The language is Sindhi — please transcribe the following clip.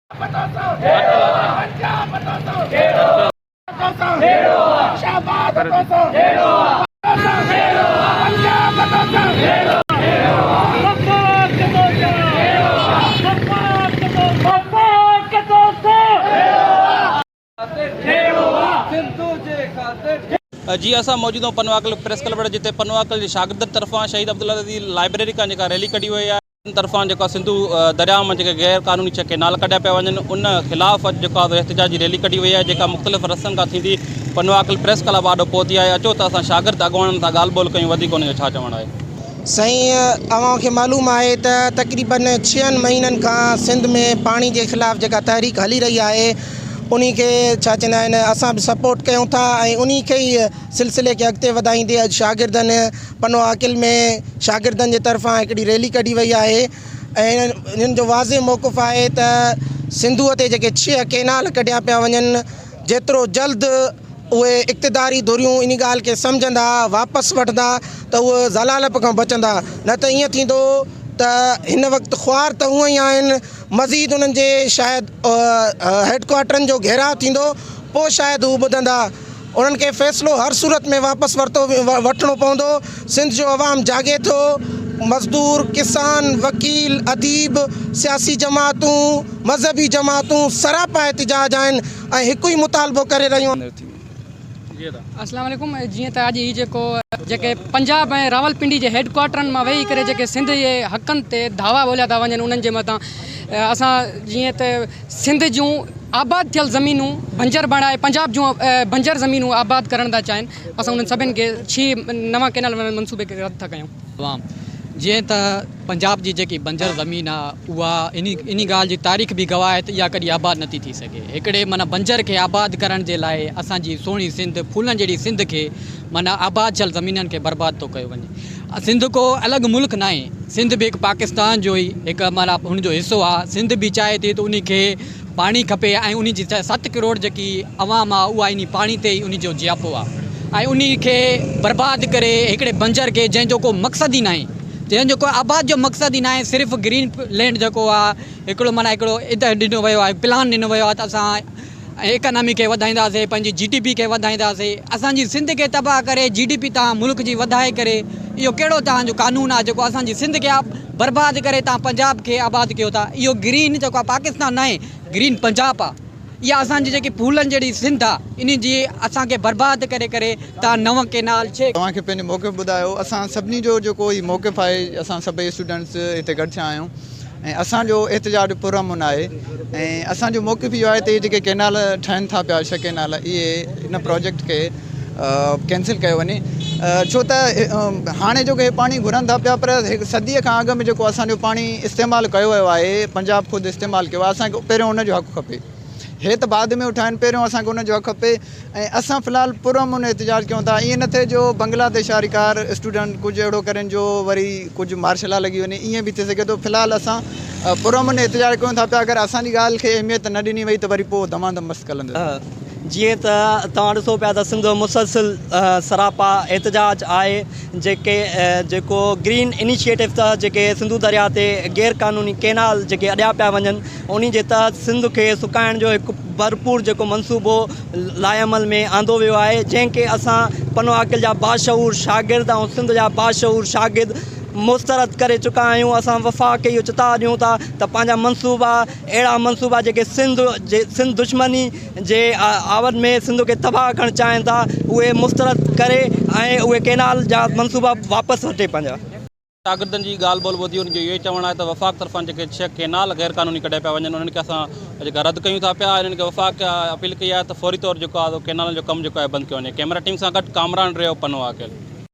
جي اسان موجود آهيون پنوعاقل پريس ڪلب وٽ جتي پنوعاقل جي شاگردن طرفان شهيد عبدالله جي لائبريري کان جيڪا ريلي ڪڍي وئي آهي ان طرفان جيڪا سنڌو درياء مان جيڪي غير قانوني ڇهه ڪينال ڪڍيا پيا وڃن ان خلاف اڄ جيڪو آهي احتجاجي ريلي ڪڍي وئي آهي جيڪا مختلف رستن کان ٿيندي پنوعاقل پريس ڪلب آڏو پهتي آهي اچو ته اسان شاگرد اڳواڻن سان ڳالهه ٻولهه ڪيون وڌيڪ انهن جو ڇا چوڻ آهي. سائين اوهان کي معلوم آهي ته تقريبن ڇهن مهينن کان سنڌ ۾ پاڻي جي خلاف جيڪا تحريڪ هلي رهي آهي انهي کي ڇا چوندا آهن اسان به سپورٽ ڪيون ٿا ۽ انهي کي ئي سلسلي کي اڳتي وڌائيندي اڄ شاگردن پنو عاقل ۾ شاگردن جي طرفان هڪڙي ريلي ڪڍي وئي آهي ۽ انهن جو واضح موقف آهي ته سنڌوء تي جيڪي ڇهه ڪينال ڪڍيا پيا وڃن جيترو جلد اهي اقتداري ڌريون انهي ڳالهه کي سمجهندا واپس وٺندا ته اهي ذلالپ کان بچندا نه ته ائين ٿيندو ته هن وقت خوار ته هونئن ئي آهن مزيد انهن جي شايد هيڊ ڪوارٽرن جو گهيراء ٿيندو پوء شايد هو ٻڌندا. انهن کي فيصلو هر صورت ۾ واپس ورتو وٺڻو پوندو. سنڌ جو عوام جاڳي ٿو. مزدور، ڪسان، وڪيل، اديب، سياسي جماعتون، مذهبي جماعتون سراپا احتجاج آهن ۽ هڪ ئي مطالبو ڪري رهيون آهن. اسلام عليڪم جيئن ته اڄ هي جيڪو جيڪي پنجاب ۽ راولپنڊي جي هيڊ ڪوارٽرن مان ويهي ڪري جيڪي سنڌ جي حقن تي ڌاوا ٻوليا ٿا وڃن انهن جي مٿان اسان جيئن ته سنڌ جون آباد ٿيل زمينون بنجر بڻائي پنجاب جون بنجر زمينون آباد ڪرڻ ٿا چاهين اسان انهن سڀن کي ڇهه نوان ڪينال منصوبي کي رد ٿا ڪيون. عوام جيئن ته پنجاب جي جيڪي بنجر زمين آ اها انهي انهي ڳالهه جي تاريخ به گواهه آهي ته اها ڪڏهن آباد نٿي ٿي سگهي هڪڙي معنيٰ بنجر کي آباد ڪرڻ جي لاء اسان جي سهڻي سنڌ ڦولن جهڙي سنڌ کي معنيٰ آباد ٿيل زمينن کي برباد ٿو ڪيو وڃي سنڌ ڪو الڳ ملڪ ناهي سنڌ به هڪ پاڪستان جو ئي هڪ معنيٰ هن جو حصو آ سنڌ به چاهي ٿي ته انهي کي پاڻي کپي ۽ انهي جي ست ڪروڙ جيڪي عوام آ اها انهي پاڻي تي ئي انهي جو جياپو آ ۽ انهي کي برباد ڪري هڪڙي بنجر کي جنهن جو ڪو مقصد ئي ناهي جنهن جو ڪو آباد جو مقصد ئي ناهي صرف گرين لينڊ جيڪو آ هڪڙو معنيٰ هڪڙو اد ڏنو ويو آ پلان ڏنو ويو آ ته اسان ايڪانامي کي وڌائينداسي پنهنجي جي ڊي پي کي وڌائينداسي اسان جي سنڌ کي تباهه ڪري جي ڊي پي تان ملڪ جي وڌائي ڪري اهو ڪهڙو تان جو قانون آ جيڪو اسان جي سنڌ کي برباد ڪري تان پنجاب کي آباد ڪيو ٿا اهو گرين جيڪو آ پاڪستان ناهي گرين پنجاب آ اها اسان جي جيڪي ڦولن جهڙي سنڌ آ انهي جي اسان کي برباد ڪري ڪري تان نو ڪينال ڇهه توهان کي پنهنجو موقف ٻڌايو اسان سڀني جو جيڪو هي موقف آهي اسان سڀئي اسٽوڊنٽس هتي گڏ ٿيا آهيون ۽ اسان جو احتجاج پر امن آهي ۽ اسان جو موقف اهو آهي ته اهي جيڪي ڪينال ٺهن ٿا پيا ڇهه ڪينال اهي ان پراجيڪٽ کي ڪينسل ڪيو وڃي ڇو ته هاڻي جيڪو هي پاڻي گهرن ٿا پيا پر هڪ صديء کان اڳ ۾ جيڪو اسان جو پاڻي استعمال ڪيو ويو آهي پنجاب خود استعمال ڪيو آهي اسان کي پهريون ان جو حق کپي هي ته بعد ۾ اٺائن پهريون اسان کي ان جو حق کپي ۽ اسان في الحال پر امن احتجاج ڪيون ٿا ائين نه ٿئي جو بنگلاديش واري ڪار اسٽوڊنٽ ڪجهه اهڙو ڪرين جو وري ڪجهه مارشل لا لڳي وڃي ائين به ٿي سگهي ٿو في الحال اسان پر امن احتجاج ڪيون ٿا پيا اگر اسان جي ڳالهه کي اهميت نه ڏني وئي ته وري پوء دمادم مست هلندس. جيئن ته توهان ڏسو پيا ته سنڌ مسلسل سراپا احتجاج آهي جيڪي جيڪو گرين انيشيٽو تحت جيڪي سنڌو درياء تي غير قانوني ڪينال جيڪي اڏيا پيا وڃن انهي جي تحت سنڌ کي سڪائڻ جو هڪ ڀرپور جيڪو منصوبو لاء عمل ۾ آندو ويو آهي جنهن کي اسان پنوعاقل جا باشعور شاگرد ۽ سنڌ جا باشعور شاگرد مسترد ڪري چڪا آهيون اسان وفاق کي اهو چتاء ڏيون ٿا ته پنهنجا منصوبا اهڙا منصوبا جيڪي سنڌ جي سنڌ دشمني جي آوت ۾ سنڌ کي تباهه ڪرڻ چاهين ٿا اهي مسترد ڪري ۽ اهي ڪينال جا منصوبا واپس وٺي پنهنجا. شاگردن جي ڳالهه ٻولهه ٻڌي انهن جو اهو ئي چوڻ آهي ته وفاق طرفان جيڪي ڇهه ڪينال غير قانوني ڪڍيا پيا وڃن انهن کي اسان جيڪا رد ڪيون ٿا پيا انهن کي وفاق اپيل ڪئي آهي ته فوري طور جيڪو آهي ڪينالن جو ڪم جيڪو آهي بند ڪيو وڃي ڪئميرا ٽيم سان گڏ ڪامران ريو پنوعاقل.